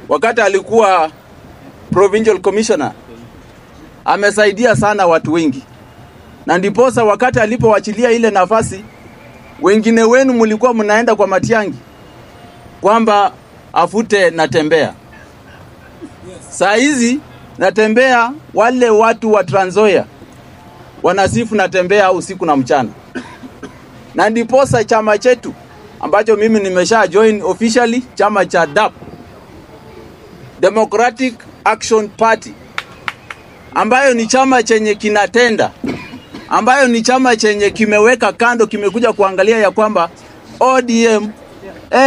Wakati alikuwa provincial commissioner amesaidia sana watu wengi, na ndiposa wakati alipowachilia ile nafasi, wengine wenu mlikuwa mnaenda kwa Matiang'i kwamba afute Natembeya. Saa hizi Natembeya, wale watu wa Trans Nzoia wanasifu Natembeya usiku na mchana. Na ndiposa chama chetu ambacho mimi nimesha join officially, chama cha DAP, Democratic Action Party, ambayo ni chama chenye kinatenda, ambayo ni chama chenye kimeweka kando, kimekuja kuangalia ya kwamba ODM,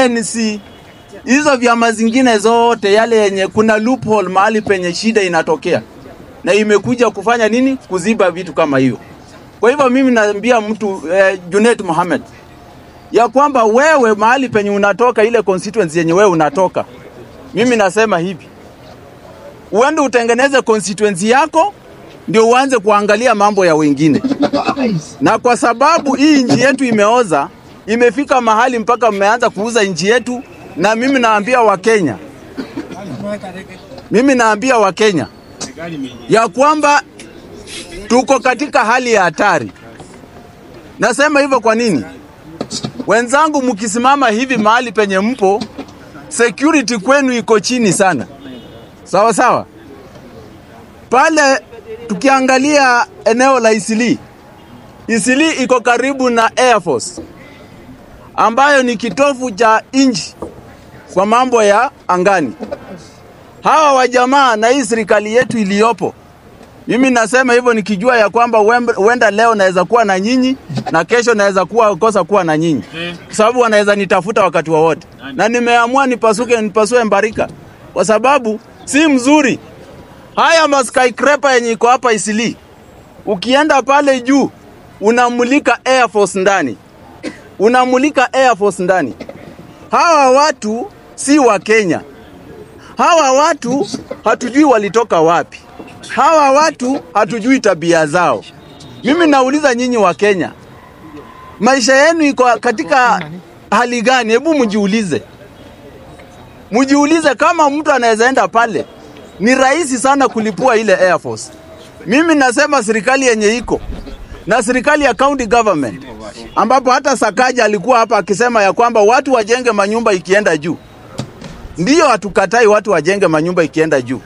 NC, hizo vyama zingine zote yale yenye kuna loophole mahali penye shida inatokea, na imekuja kufanya nini? Kuziba vitu kama hiyo. Kwa hivyo mimi naambia mtu Junet Mohamed ya kwamba wewe mahali penye unatoka, ile constituency yenye wewe unatoka, mimi nasema hivi, uende utengeneze constituency yako ndio uanze kuangalia mambo ya wengine. Na kwa sababu hii nchi yetu imeoza, imefika mahali mpaka mmeanza kuuza nchi yetu. Na mimi naambia Wakenya, mimi naambia Wakenya ya kwamba tuko katika hali ya hatari. Nasema hivyo kwa nini? Wenzangu, mkisimama hivi mahali penye mpo, security kwenu iko chini sana. Sawa sawa. Pale tukiangalia eneo la Eastleigh, Eastleigh iko karibu na Air Force ambayo ni kitovu cha nchi kwa mambo ya angani. Hawa wajamaa na hii serikali yetu iliyopo, mimi nasema hivyo nikijua ya kwamba huenda leo naweza kuwa na nyinyi na kesho naweza kuwa kosa kuwa na nyinyi, kwa sababu wanaweza nitafuta wakati wowote. Na nimeamua nipasue mbarika, kwa sababu si mzuri. Haya ma skyscraper yenye iko hapa Eastleigh, ukienda pale juu unamulika Air Force ndani, unamulika Air Force ndani. Hawa watu si wa Kenya. Hawa watu hatujui walitoka wapi. Hawa watu hatujui tabia zao. Mimi nauliza nyinyi wa Kenya, maisha yenu iko katika hali gani? Hebu mjiulize. Mjiulize, kama mtu anaweza enda pale, ni rahisi sana kulipua ile Air Force. Mimi nasema serikali yenye iko na serikali ya county government, ambapo hata Sakaja alikuwa hapa akisema ya kwamba watu wajenge manyumba ikienda juu. Ndiyo, hatukatai watu wajenge manyumba ikienda juu,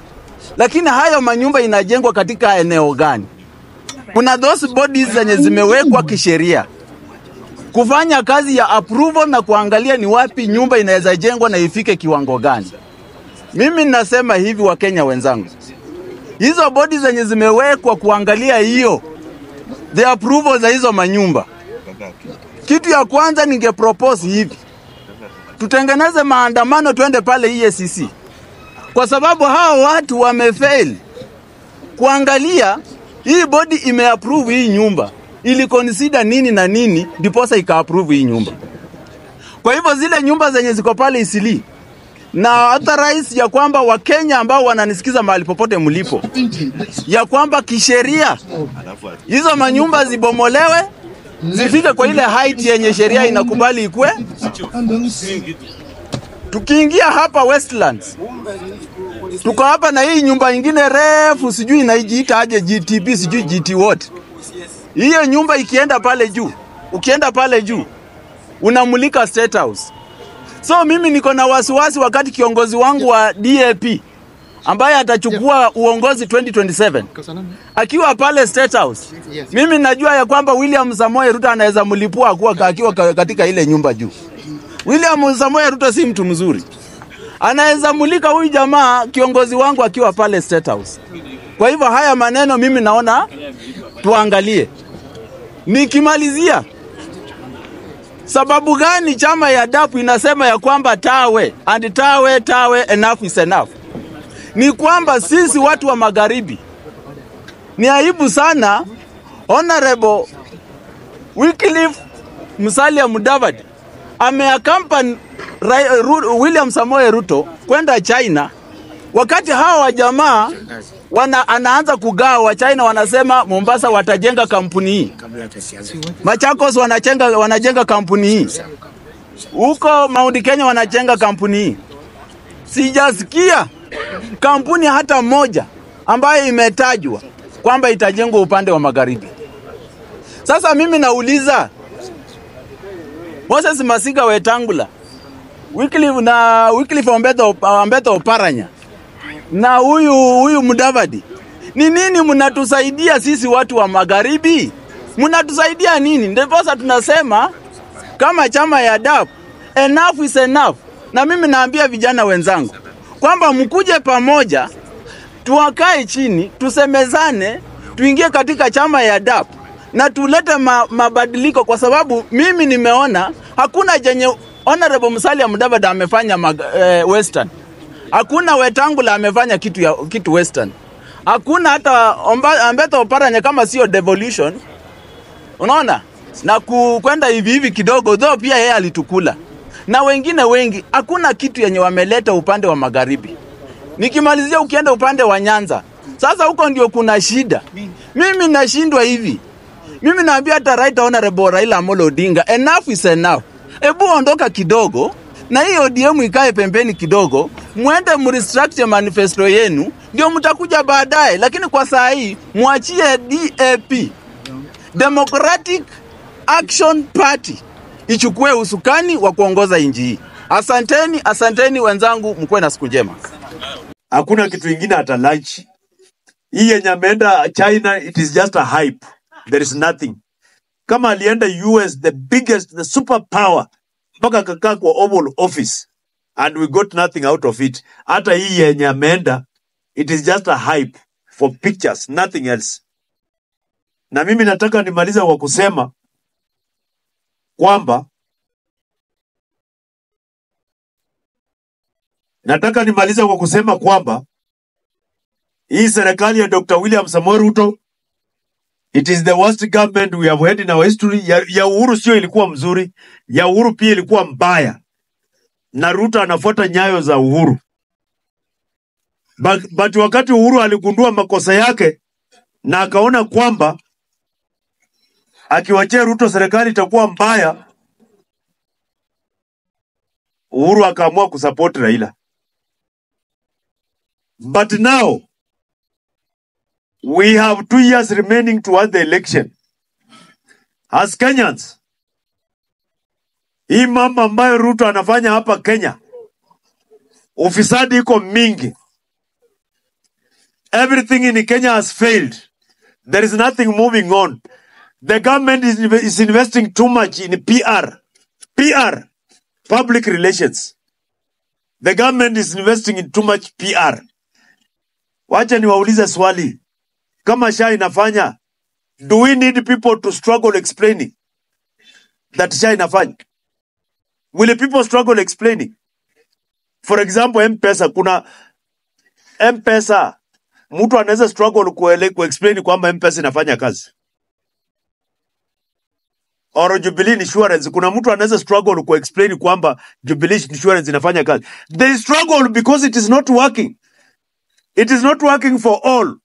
lakini hayo manyumba inajengwa katika eneo gani? Kuna those bodies zenye zimewekwa kisheria kufanya kazi ya approval na kuangalia ni wapi nyumba inaweza jengwa na ifike kiwango gani. Mimi nasema hivi, wa Kenya wenzangu, hizo bodies zenye zimewekwa kuangalia hiyo the approval za hizo manyumba, kitu ya kwanza ninge propose hivi, tutengeneze maandamano tuende pale EACC, kwa sababu hao watu wamefail kuangalia hii body imeapprove hii nyumba, ili consider nini na nini ndiposa ika-approve hii nyumba. Kwa hivyo zile nyumba zenye ziko pale Eastleigh, na hata rais ya kwamba Wakenya ambao wananisikiza mahali popote mlipo, ya kwamba kisheria hizo manyumba zibomolewe zifike kwa ile height yenye sheria inakubali ikue. Tukiingia hapa Westlands, tuko hapa na hii nyumba ingine refu, sijui inaijiita aje, GTB sijui GT what. Hiyo nyumba ikienda pale juu, ukienda pale juu unamulika State House. So mimi niko na wasiwasi wakati kiongozi wangu wa DAP ambaye atachukua uongozi 2027 akiwa pale State House, mimi najua ya kwamba William Samoei Ruto anaweza mlipua akiwa katika ile nyumba juu. William Samoei Ruto si mtu mzuri, anaweza mulika huyu jamaa kiongozi wangu akiwa pale State House. Kwa hivyo haya maneno mimi naona tuangalie. Nikimalizia, sababu gani chama ya DAP inasema ya kwamba tawe and tawe tawe, enough is enough? Ni kwamba sisi watu wa magharibi, ni aibu sana Honorable Wycliffe Musalia Mudavadi ameaccompany William Samoei Ruto kwenda China, wakati hawa wajamaa anaanza kugawa China, wanasema Mombasa watajenga kampuni hii, Machakos wanajenga kampuni hii, huko Mount Kenya wanajenga kampuni hii. Sijasikia kampuni hata moja ambayo imetajwa kwamba itajengwa upande wa magharibi. Sasa mimi nauliza Moses Masika Wetangula, Wycliffe na Wycliffe Ombetho Oparanya na huyu Mudavadi, ni nini mnatusaidia sisi watu wa magharibi? Mnatusaidia nini? Ndiposa tunasema kama chama ya DAP, enough is enough. Na mimi naambia vijana wenzangu kwamba mkuje pamoja, tuwakae chini, tusemezane, tuingie katika chama ya DAP na tulete mabadiliko, kwa sababu mimi nimeona hakuna chenye Honorable Musalia Mudavadi amefanya Western. Hakuna Wetangula amefanya kitu Western. Hakuna hata Ombetho Oparanya kama sio devolution. Unaona? Na kwenda hivi hivi kidogo, though pia yeye alitukula. Na wengine wengi, hakuna kitu yenye wameleta upande wa magharibi. Nikimalizia, ukienda upande wa Nyanza, sasa huko ndio kuna shida. Mimi nashindwa hivi. Mimi naambia hata Right Honorable Raila Amolo Odinga, enough is enough. Ebu ondoka kidogo, na hii ODM ikae pembeni kidogo, muende mrestructure manifesto yenu, ndio mtakuja baadaye. Lakini kwa saa hii muachie DAP, Democratic Action Party, ichukue usukani wa kuongoza nchi hii. Asanteni, asanteni wenzangu, mkuwe na siku njema. Hakuna kitu ingine ata launch. Hii yenye ameenda China, it is just a hype. There is nothing. Kama alienda US, the biggest, the superpower, mpaka akakaa kwa Oval Office and we got nothing out of it. Hata hii yenye ameenda, it is just a hype for pictures, nothing else. Na mimi nataka nimaliza kwa kusema kwamba hii serikali ya Dr. William Samoei Ruto, it is the worst government we have had in our history. Ya Uhuru sio ilikuwa mzuri, ya Uhuru pia ilikuwa mbaya. Na Ruto anafuata nyayo za Uhuru. But wakati Uhuru aligundua makosa yake na akaona kwamba akiwachia Ruto serikali itakuwa mbaya, Uhuru akaamua kusupport Raila. But now we have 2 years remaining towards the election. As Kenyans, hii mambo ambayo Ruto anafanya hapa Kenya, ufisadi iko mingi. Everything in Kenya has failed. There is nothing moving on. The government is investing too much in PR. PR, public relations. The government is investing in too much PR. Wacha niwaulize swali. Kama SHA inafanya, do we need people to struggle explaining that SHA inafanya? Will people struggle explaining? For example, M-Pesa, kuna M-Pesa, mtu anaweza struggle kuexplain kwamba M-Pesa inafanya kazi. Or Jubilee Insurance, kuna mtu anaweza struggle kuexplain kwamba Jubilee Insurance inafanya kazi. They struggle because it is not working. It is not working for all.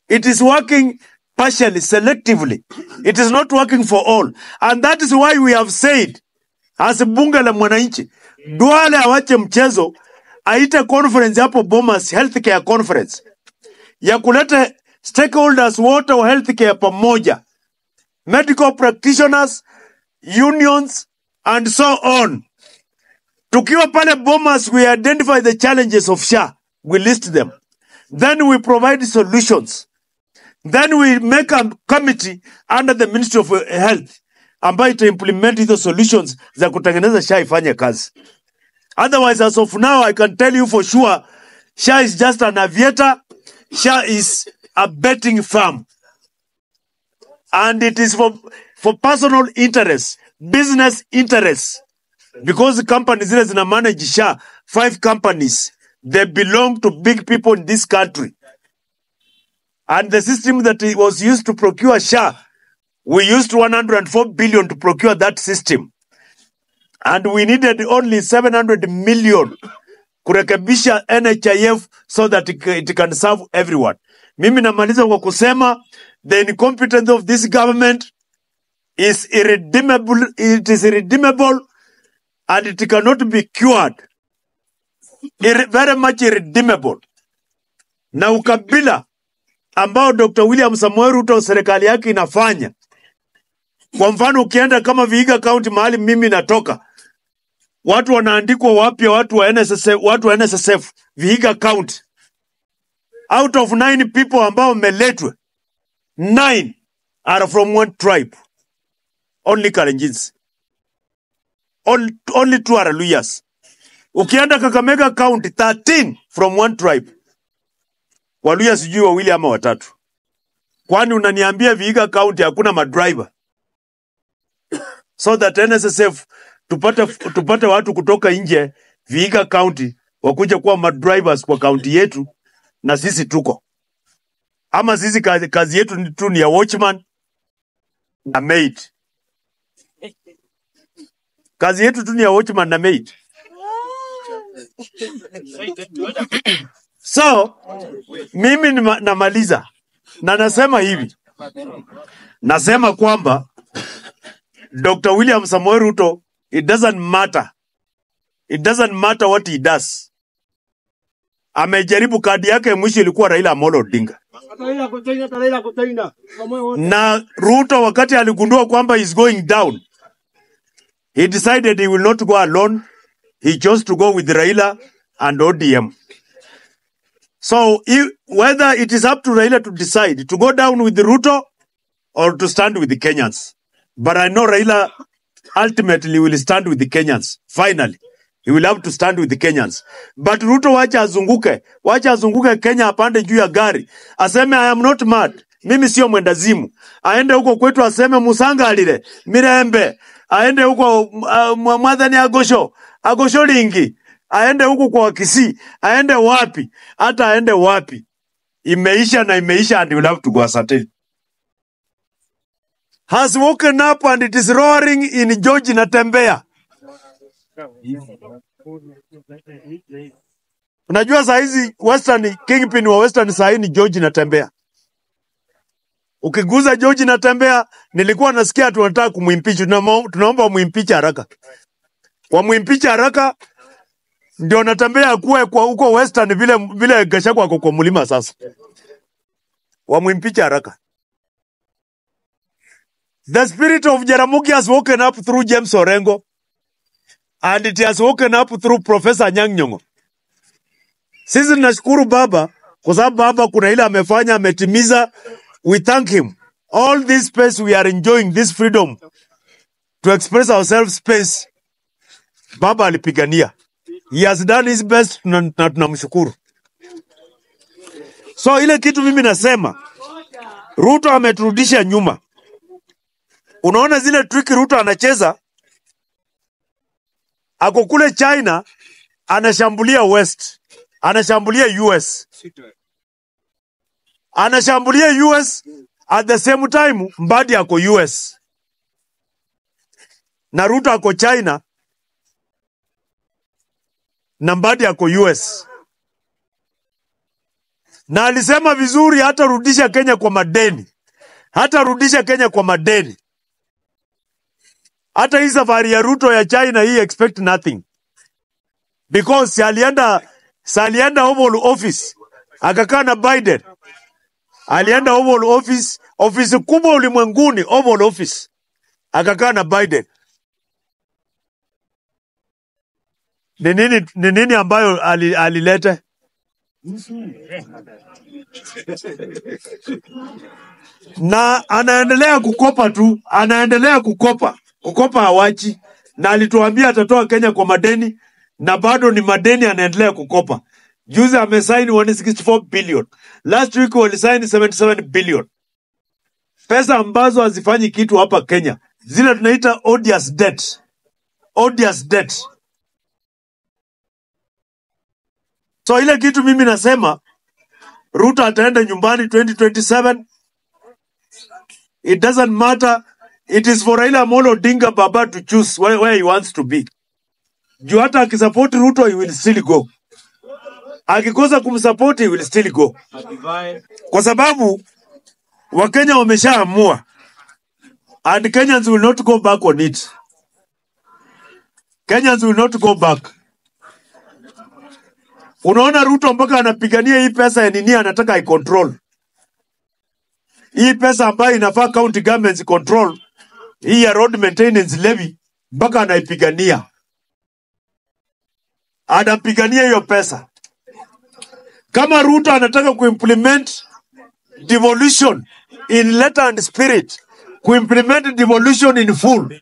It is working partially, selectively. It is not working for all. And that is why we have said, as bunge la mwananchi, Duale awache mchezo, aite conference hapo Bomas, healthcare conference, ya kuleta stakeholders wote wa healthcare pamoja, medical practitioners, unions, and so on. Tukiwa pale Bomas, we identify the challenges of SHA. We list them. Then we provide solutions. Then we make a committee under the Ministry of Health ambayo ita implement hizo solutions za kutengeneza SHA ifanye kazi. Otherwise, as of now, I can tell you for sure, SHA is just an aviator. SHA is a betting firm. And it is for personal interests, business interests. Because companies zile zina manage SHA, 5 companies, they belong to big people in this country. And the system that was used to procure SHA, we used 104 billion to procure that system. And we needed only 700 million kurekebisha NHIF so that it can serve everyone. Mimi namaliza kwa kusema the incompetence of this government is irredeemable, it is irredeemable and it cannot be cured. Very much irredeemable. Na ukabila ambao Dr. William Samoei Ruto serikali yake inafanya. Kwa mfano ukienda kama Vihiga County mahali mimi natoka, watu wanaandikwa wapya, watu wa NSSF, watu wa NSSF Vihiga County. Out of 9 people ambao wameletwa, 9 are from one tribe. Only Kalenjins. Only 2 are Luyas. Ukienda Kakamega County, 13 from one tribe. Waluya sijui wawili ama watatu. Kwani unaniambia Vihiga County hakuna madriver? So that NSSF tupate watu kutoka nje Vihiga County wakuja kuwa madrivers kwa county yetu, na sisi tuko. Ama sisi kazi yetu tu ni ya watchman na maid. Kazi yetu tu ni ya watchman na maid. So, mimi namaliza na nasema hivi. Nasema kwamba Dr. William Samoei Ruto, it doesn't matter. It doesn't matter what he does. Amejaribu, kadi yake mwisho ilikuwa Raila Amolo Odinga. Na Ruto wakati aligundua kwamba he's going down, he decided he will not go alone. He chose to go with Raila and ODM. So whether it is up to Raila to decide to go down with Ruto or to stand with the Kenyans. But I know Raila ultimately will stand with the Kenyans. Finally, he will have to stand with the Kenyans. But Ruto wacha azunguke. Wacha azunguke Kenya, apande juu ya gari. Aseme I am not mad. Mimi sio mwendazimu. Aende huko kwetu aseme Musangalire, Mirembe. Aende huko Mwathani Agosho, Agosho Lingi. Aende huko kwa Kisii. Aende wapi? Hata aende wapi? Imeisha na imeisha, and you have to go ascertain. Has woken up and it is roaring in George Natembeya. Unajua saa hizi Western kingpin wa Western saa hii ni George Natembeya. Ukiguza George Natembeya, nilikuwa nasikia tunataka kumwimpeach, tunaomba muimpeach haraka. Wamuimpeach haraka ndio Natembeya akuwe kwa huko Western vile Gachagua ako kwa mlima sasa. Wamuimpeach haraka. The spirit of Jaramogi has woken up through James Orengo, and it has woken up through Professor Anyang' Nyong'o. Sisi tunashukuru baba kwa sababu baba kuna ile amefanya, ametimiza. We thank him. All this space we are enjoying, this freedom to express ourselves space, baba alipigania. He has done his best na tunamshukuru. So ile kitu mimi nasema, Ruto ameturudisha nyuma. Unaona zile trick Ruto anacheza, ako kule China anashambulia West, anashambulia US. Anashambulia US at the same time Mbadi ako US. Na Ruto ako China na Mbadi ako US. Na alisema vizuri hatarudisha Kenya kwa madeni. Hatarudisha Kenya kwa madeni. Hata hii safari ya Ruto ya China hii expect nothing. Because alienda Oval Office, akakaa na Biden. Alienda Oval Office, ofisi kubwa ulimwenguni, Oval Office. Akakaa na Biden. Ni nini ambayo alileta? Na anaendelea kukopa tu, anaendelea kukopa. Kukopa hawachi. Na alituambia atatoa Kenya kwa madeni, na bado ni madeni anaendelea kukopa. Juzi amesign 164 billion. Last week walisign 77 billion. Pesa ambazo hazifanyi kitu hapa Kenya. Zile tunaita odious debt. Odious debt. So ile kitu mimi nasema, Ruto ataenda nyumbani 2027. It doesn't matter. It is for Raila Amolo Odinga Baba to choose where he wants to be. Juu hata akisupport Ruto, he will still go. Akikosa kumsupport, he will still go. Kwa sababu Wakenya wameshaamua. And Kenyans will not go back on it. Kenyans will not go back. Unaona Ruto mpaka anapigania hii pesa ya nini, anataka icontrol hii pesa ambayo inafaa county governments control, hii ya road maintenance levy, mpaka anaipigania, anapigania hiyo pesa. Kama Ruto anataka kuimplement devolution in letter and spirit, kuimplement devolution in full,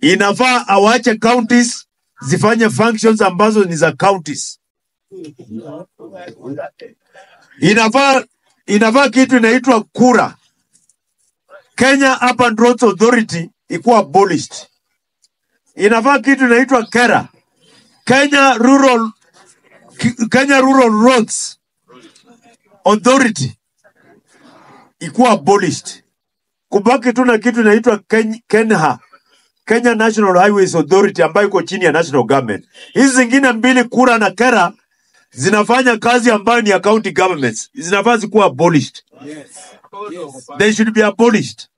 inafaa awache counties zifanye functions ambazo ni za counties. Inafaa kitu inaitwa KURA, Kenya Urban Roads Authority, ikuwa abolished. Inafaa kitu inaitwa KERA, Kenya Rural Roads Authority, ikuwa abolished. Kubaki tu na kitu inaitwa KENHA, Kenya National Highways Authority, ambayo iko chini ya national government. Hizi zingine mbili, KURA na KERA, zinafanya kazi ambayo ni ya county governments, zinafaa zikuwa abolished. They should be abolished.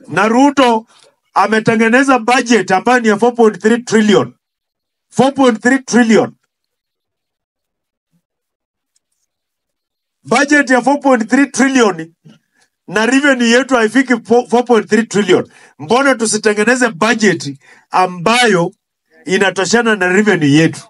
Na Ruto ametengeneza budget ambayo ni ya 4.3 trillion. 4.3 trillion. Budget ya 4.3 trillion na revenue yetu haifiki 4.3 trillion. Mbona tusitengeneze budget ambayo inatoshana na revenue yetu?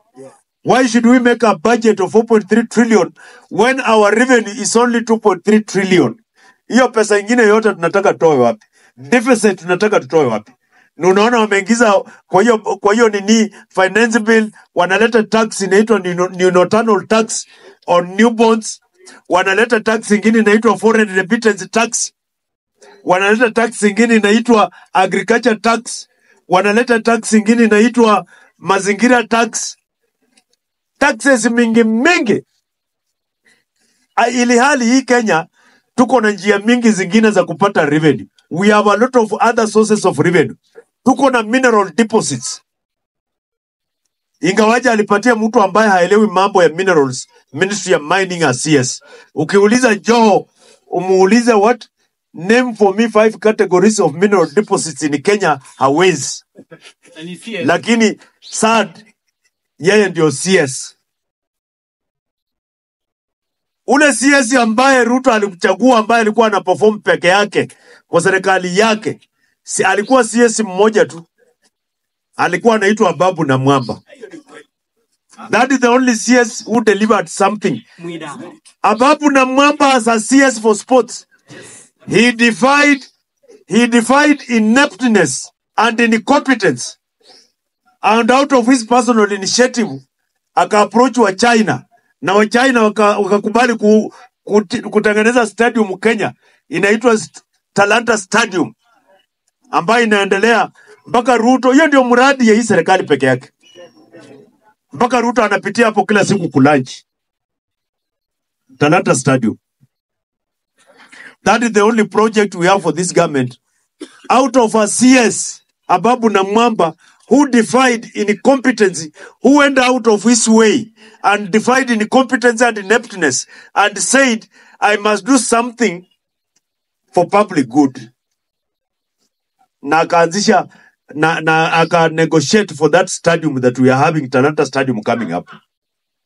Why should we make a budget of 4.3 trillion when our revenue is only 2.3 trillion? Hiyo pesa ingine yote tunataka tutoe wapi? Deficit tunataka tutoe wapi? Na unaona wameingiza kwa hiyo nini, finance bill, wanaleta tax inaitwa neonatal tax on newborns, wanaleta tax ingine inaitwa foreign remittance tax, wanaleta tax ingine inaitwa agriculture tax, wanaleta tax ingine inaitwa mazingira tax, taxes mingi mingi. Ili hali hii Kenya tuko na njia mingi zingine za kupata revenue. We have a lot of other sources of revenue. Tuko na mineral deposits. Ingawaje alipatia mtu ambaye haelewi mambo ya minerals, Ministry ya Mining as CS. Ukiuliza Joho, umuulize what name for me five categories of mineral deposits in Kenya, hawezi. Lakini sad yeye ndio CS. Ule CS ambaye Ruto alimchagua, ambaye alikuwa ana perform peke yake kwa serikali yake, si alikuwa CS mmoja tu, alikuwa anaitwa Ababu Namwamba. That is the only CS who delivered something. Ababu Namwamba as a CS for sports, he defied ineptness and incompetence, and out of his personal initiative aka-approach wa China na wa China wakakubali kutengeneza stadium Kenya inaitwa Talanta Stadium ambayo inaendelea mpaka Ruto. Hiyo ndio mradi ya hii serikali peke yake, mpaka Ruto anapitia hapo kila siku kulaunch Talanta Stadium. That is the only project we have for this government. Out of a CS, Ababu Namwamba, who defied incompetency, who went out of his way and defied incompetence and ineptness and said, "I must do something for public good." Na akaanzisha na aka negotiate for that stadium that we are having, Talanta Stadium coming up.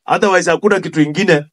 Otherwise hakuna kitu ingine.